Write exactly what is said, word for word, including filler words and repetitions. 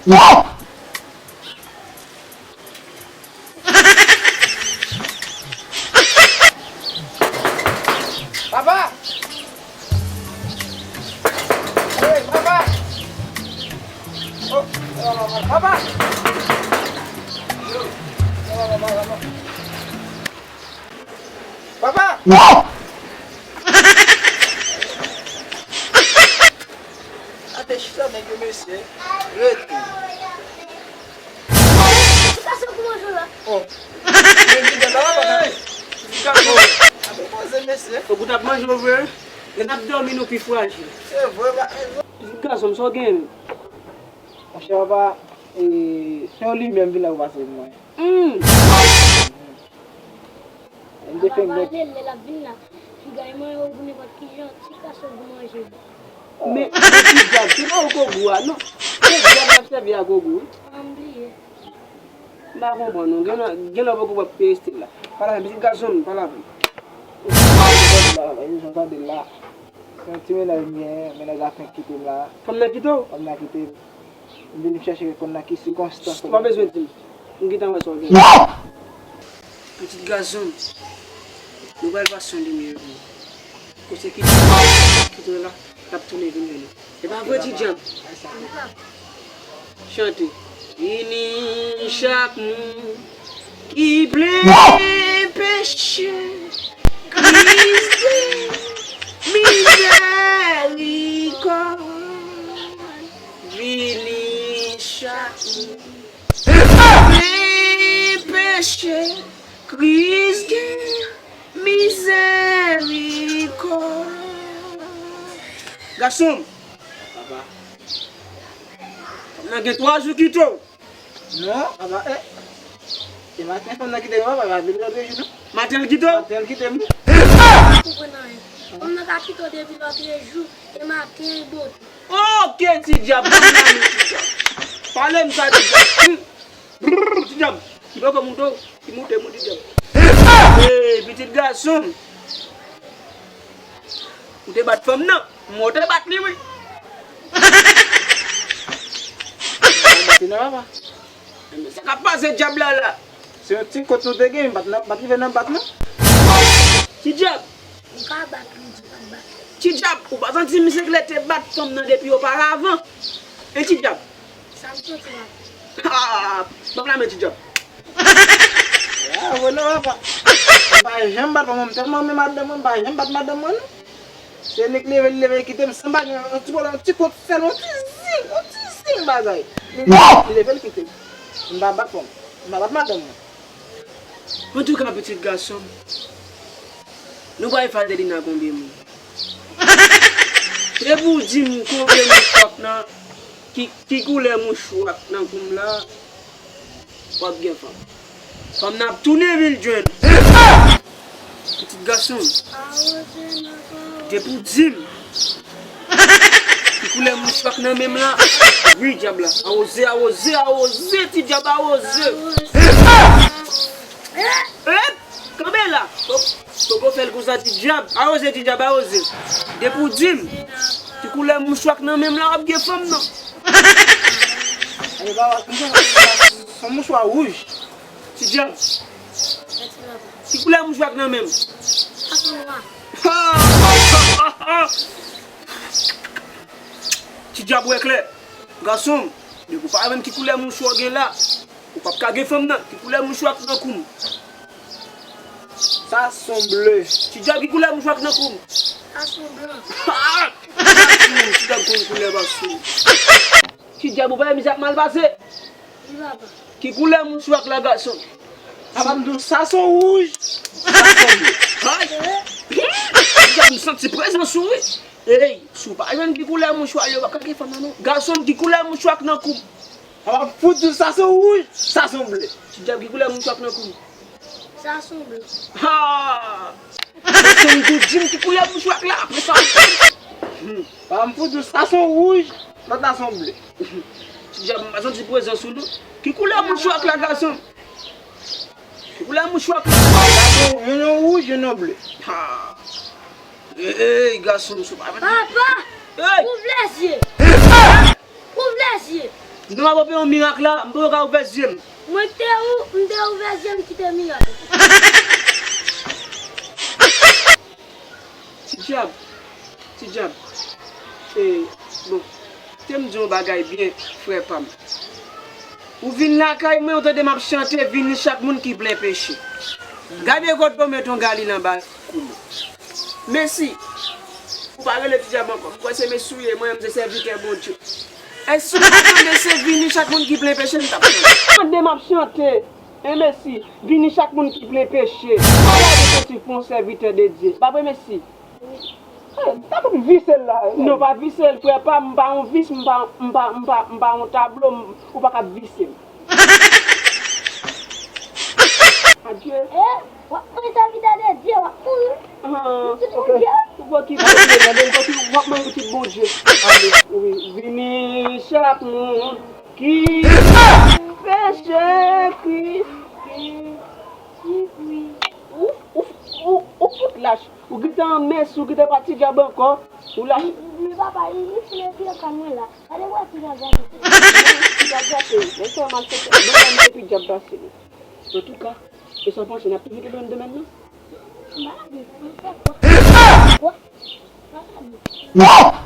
Papa! Hey, papa! Oh, papa! Papa! Ate chita nèg yo mesye. Rete. Ti gason pou manje la. Oh. Men ki gen la papa. Ti gason. Ate poze mesye. Fòk ou t ap manje w vre. Lè n ap dòmi nou pi frajil. Se vre pa. Ti gason sa w gen. Monchè papa, e, se yon limyè m vin la pou pase pou mwen. Hmm. M te fenk gen. Pale lè l ap vin la. Piga e manyen w pou nenpòt ki jan, ti gason pou manje. Men, men ti dyab, se pa ou k gou a, non. Se dyab k ap sèvi ak gou, wi. An bliye. M pa konprann, non. Gen lè, gen lè w poko wè pye estil la. Pale avè m, pitit gason m, pale avè m. Jan tande la. Se yon ti mennaj m gen, mennaj la fenk kite m la. Fanm nan kite w? Fanm nan kite m. M vin chèche reponn nan ki sikonstans. Ou pa bezwen di m. M gentan wè sa w gen. Pitit gason m, nou pral pase yon limyè pou ou. Kote ki, ki te la, l ap tounen vin vini. E pa vre, ti dyab? Chante. Vini chak moun ki plen peche, kriz de mizèrikòd. Vini chak moun ki plen peche, kriz de mizèrikòd. Gason m. Papa. Fanm nan gen twa jou kite w. Non, papa, eh. Se maten fanm nan kite m, papa, pa depi lòt jou, non. Maten l kite w? Maten l kite m. M pa konprann anyen. Fanm nan ka kite w depi lòt jou, e maten l bote. Ok, ti dyab, fanm nan, ti dyab. Pale m sa, ti dyab. Hmm. Brrr, ti dyab. Li poko moute w. Li moute, moute, ti dyab. Hey, pitit gason m. Ou te bat fanm nan. M wè w te bat li, wi. M pa bat li non, papa. Sa k ap pase dyab la, la? Se yon ti kot nou te gen, m pa t nan, m pa t rive nan bat, non. Ti dyab. Ou ka bat li, di pa t bat. Ti dyab, ou pa santi misye genlè te bat fanm nan depi oparavan? Hein, ti dyab? Sa m santi, papa. Ah, ban m lamen, ti dyab. Ah, vre non, papa. M pa janm bat fanm, m tèlman renmen madanm mwen, m pa janm bat madanm mwen, non. Se nèg leve, li leve, li kite m san bagay, yon ti bòlò, yon ti kot sèl, yon ti zing, yon ti zing bagay. Li leve, li leve, li kite m. M pa bat fanm. M pa bat madanm mwen. Antouka, pitit gason m, nou bay Fadelina konbyen moun? Se pou w di m konbyen mouchwa k nan, ki, ki koulè mouchwa k nan kou m la, w ap gen fanm. Fanm nan ap tounen vin jwenn. Pitit gason m, depi w di m ki koulè mouchwa k nan men m la, wi, dyab la. Awoze, awoze, awoze, ti dyab, awoze. Ep! Kanpe la! Poko fè l konsa, ti dyab. Awoze, ti dyab, awoze. Depi w di m ki koulè mouchwa k nan men m la, w ap gen fanm nan. Yon mouchwa wouj. Ti dyab. Ki koulè mouchwa k nan men m? Ti dyab wè klè. Gason m, depi w pa wè menm ki koulè mouchwa w gen la, ou p ap ka gen fanm nan. Ki koulè mouchwa k nan kou m? Sa s on ble. Ti dyab, ki koulè mouchwa k nan kou m? Sa s on blan. Ha! Ti dyab konn koulè pa sou. Ti dyab, ou pa wè misye ap mal pase? Wi, papa. Ki koulè mouchwa k la, gason? Papa, m di w sa s on wouj, sa s on ble. Ay! Ti dyab, m santi prezans ou, wi. Ey, si w pa jwenn ki koulè mouchwa yo, w ap ka gen fanm nan, non. Gason m, ki koulè mouchwa k nan kou m? Papa, m fout di w sa s on wouj, sa s on ble. Ti dyab, ki koulè mouchwa k nan kou m? Sa s on ble. Ha! Gason m, tou di m ki koulè mouchwa k la, apre sa w di m. Hmm. Papa, m fout di w sa s on wouj, lòt la s on ble. Ti dyab, m pa santi prezans ou, non. Ki koulè mouchwa k la, gason? Ki koulè mouchwa k la? Gason, youn yon wouj, youn yon ble. Ha! Ey, gason, sou pa vle. Papa! Ey! Ouvè zye! Ouvè zye! Non, m ap opere yon mirak la, m poko ka ouvè zye m. Mwen te ou, m te ouvè zye m kite mirak la. Ti dyab, ti dyab. E, bon, te m di yon bagay byen, frè pa m. Ou vin lakay mwen, ou tande m ap chante, vini chak moun ki plen peche. Gade kote w met yon galil anba kou mwen. Mesi, ou pa rele ti dyab ankò. M kwè se mesi w ye, mwen menm se sèvitè Bondye. Èske w pa tande se vini chak moun ki plen peche m t ap chante? Tande m ap chante. E mesi, vini chak moun ki plen peche. Ou pa gade se ti fon sèvitè de Dye. Pa vre mesi? Hey, ta konn vise l la. Non, pa vise l, frè pa m, m pa yon vis, m pa, m pa, m pa, m pa yon tablo, m, ou pa ka vise m. Adye. Eh, w ap manje sèvitè de Dye, w ap mouri. Ah, pitit Bondye. Ou poko ki Bondye, tande, ou poko ki w ap manje pitit Bondye. Ale, wi, vini chak moun ki peche, ki, ki, ki, ou, ou, ou, ou fout lach. Ou gentan mesi, ou gentan pa ti dyab ankò. Ou lach. Men papa, li, li foule pye kan mwen la. Gade wè ti dyab la. Ti dyab la, se, men se malfektè. Mwen menm se pi dyab pase li. Antouka, e sa w panse, n ap toujou kenbe menm domèn nan? M pa la di, m fè kwa? Kwa? M pa la di.